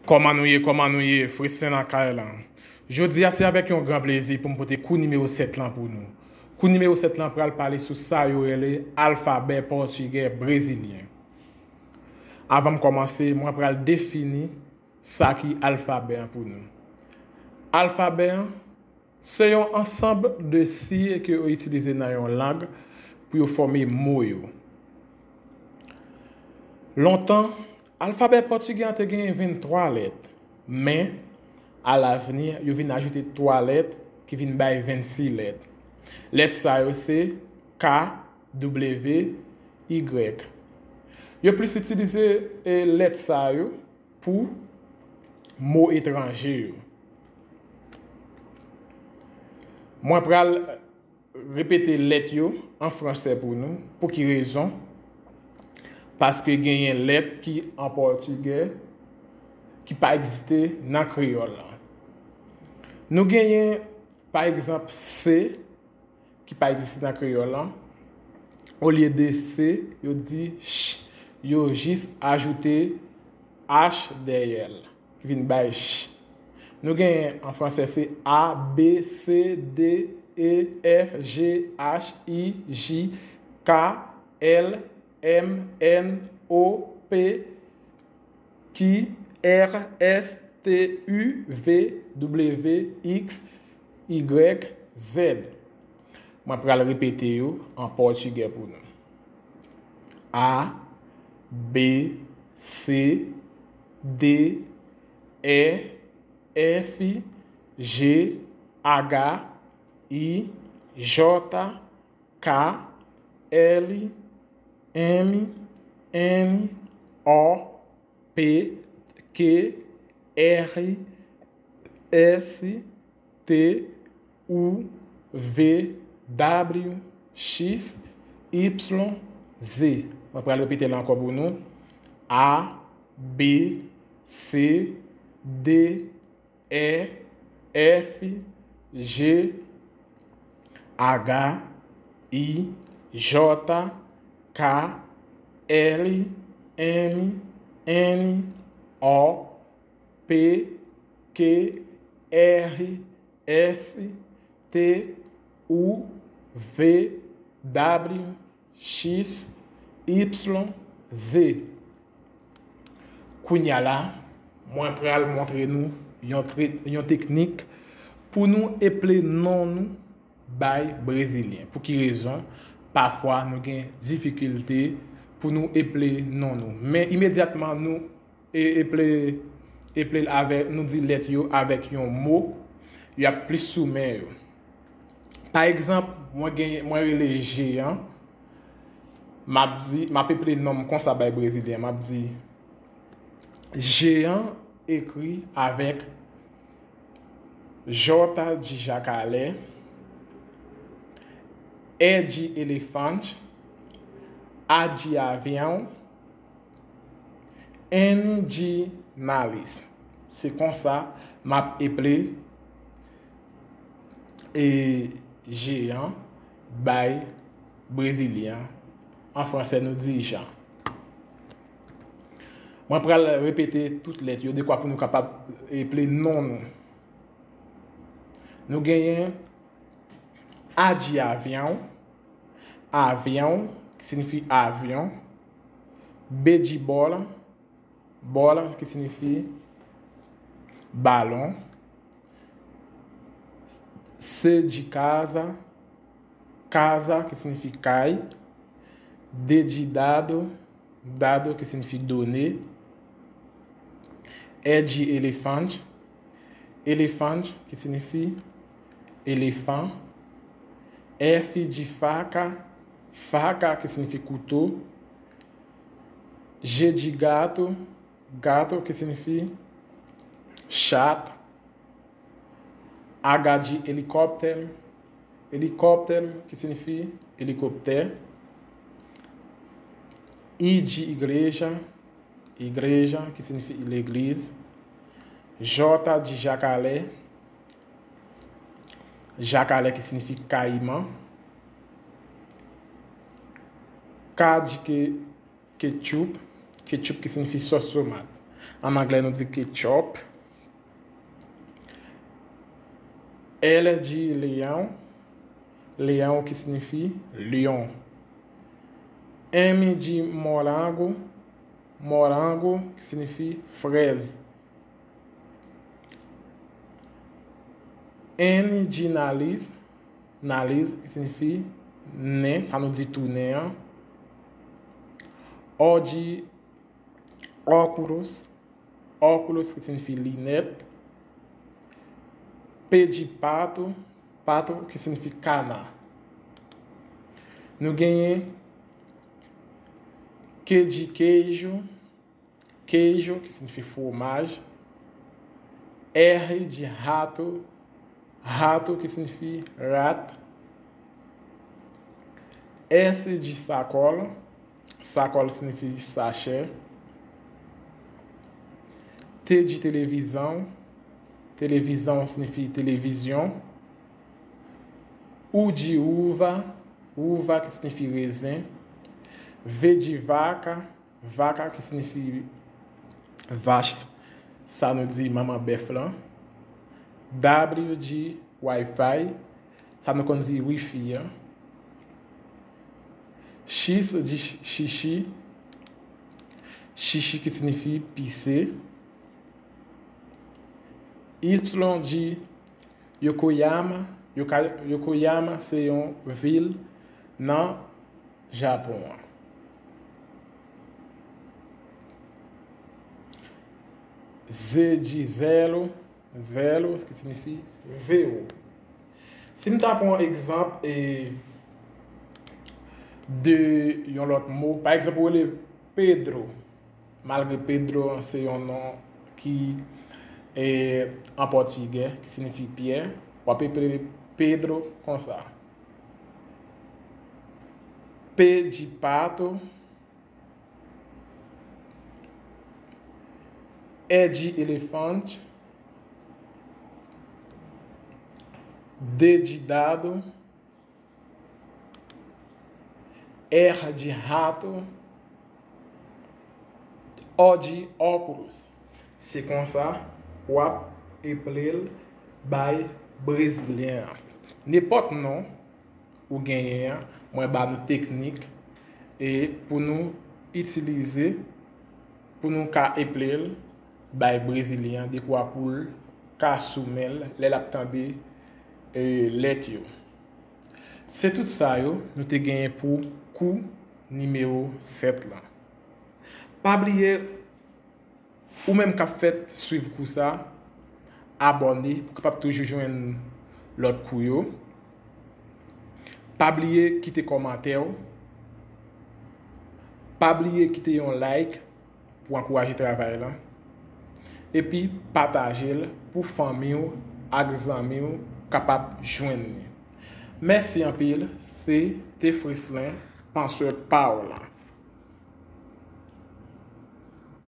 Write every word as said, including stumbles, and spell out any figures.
Kòman nou ye, kòman nou ye, Fresten lakay la. Jodi a se avèk yon gran plezi pou m pote kou nimewo sèt lan pou nou. Kou nimewo sèt lan pral pale sou sa yo rele alfabè pòtigè brezilyen. Avan m kòmanse, mwen pral defini sa ki alfabè an pou nou. Alfabè an se yon ansanm de siy ke yo itilize nan yon lang pou yo fòme mo yo. Lontan, alfabè pòtigè an te genyen venntwa lèt, men alavni yo vin ajoute twa lèt ki vin bay vennsis lèt. Lèt sa yo se K, W, Y. Yo plis itilize eh, lèt sa yo pou mo etranje yo. Mwen pral repete lèt yo an fransè pou nou. Pou ki rezon? Paske genyen lèt ki an pòtigè ki pa egziste nan kreyòl la. Nou genyen, pa egzanp, se ki pa egziste nan kreyòl la. Olye de se, yo di ch, yo jis ajoute H dèyè l, ki vin bay ch. Nou genyen an fransè se A, B, C, D, E, F, G, H, I, J, K, L, M, N, O, P, Q, R, S, T, U, V, W, X, Y, Z. Mwen pral repete yo an pòtigè pou nou. A, B, C, D, E, F, G, H, I, J, K, L, M, N, O, P, Q, R, S, T, U, V, W, X, Y, Z. Mwen pral repete l ankò pou nou. A, B, C, D, E, F, G, H, I, J, K, L, M, N, O, P, Q, R, S, T, U, V, W, X, Y, Z. Kounye a la, mwen pral montre nou yon, tre- yon teknik pou nou eple non nou bay brezilyen. Pou ki rezon? Pafwa nou gen difikilte pou nou eple non nou. Men imedyatman nou e- eple, eple l avèk, nou di lèt yo avèk yon mo, y ap plis sou men yo. Pa egzanp, mwen gen, mwen rele jeyan, m ap di, m ap eple non m konsa bay brezilyen, m ap di jeyan ekri avèk J de jacaré, E de elefante, A de avião, N de nariz. Se konsa m ap eple e jeyan bay brezilyen an. An fransè, nou di jan. Mwen pral repete tout lèt yo dekwa pou nou kapab eple non nou. Nou genyen A de avião, avião, ki siyifi avyon, B de bola, bola, ki siyifi balon, C de casa, casa, ki siyifi kay, D de dado, dado, ki siyifi done, E de elefante, elefante, ki siyifi elefan, F de faca, faca, ki siyifi kouto, G de gato, gato, ki siyifi chat, H de helicóptero, helicóptero, ki siyifi elikoptè, I de igreja, igreja, ki siyifi legliz, J de jacaré, jacaré, ki siyifi kayiman, K de ke- ketchup, ketchup ki siyifi sòs tomat. An anglè, nou di ketchup. L di leão, leão ki siyifi lyon. M di morango, morango ki siyifi frèz. N di nariz, nariz ki siyifi nen, sa nou di tou nen an. O di óculos, óculos ki siyifi linèt. P di pato, pato ki siyifi kana. Nou genyen Q di queijo, queijo ki siyifi fwomaj. R di rato, rato ki siyifi rat. S di sacola, sacola siyifi sachè. T di televisão, televisão siyifi televizyon. U di uva, uva ki siyifi rezen. V di vaca, vaca ki siyifi vach, sa nou di manman bèf lan. W di Wi-Fi, sa nou konn di wifi an. X di ch- xixi, xixi ki siyifi pise. Y di Yokoyama, Yoka- Yokoyama se yon vil nan Japon an. Z di zero, zero ki siyifi zewo. Si m ta pran yon egzanp e de yon lòt mo, pa egzanp, ou rele Pedro, malgre Pedro se yon non ki e, an pòtigè, ki siyifi pyè, w ap eple Pedro konsa. P di pato, E di elefante, D di dado, R di rato, O di óculos. Se konsa w ap eple l bay brezilyen an. Nenpòt non ou genyen an, mwen ba nou teknik e pou nou itilize, pou nou ka eple l bay brezilyen an, dekwa pou l ka sou men l lè l ap tande e, lèt yo. Se tout sa yo nou te genyen pou kou nimewo sèt lan. Pa bliye, ou menm k ap fèt swiv kou sa, abòne pou w kapab toujou jwenn lòt kou yo. Pa bliye kite kòmantè w. Pa bliye kite yon like pou ankouraje travay lan. Epi pataje l pou fanmi w ak zanmi w kapab jwenn li. Mèsi anpil, se Te Freslin, pansè pa w lan.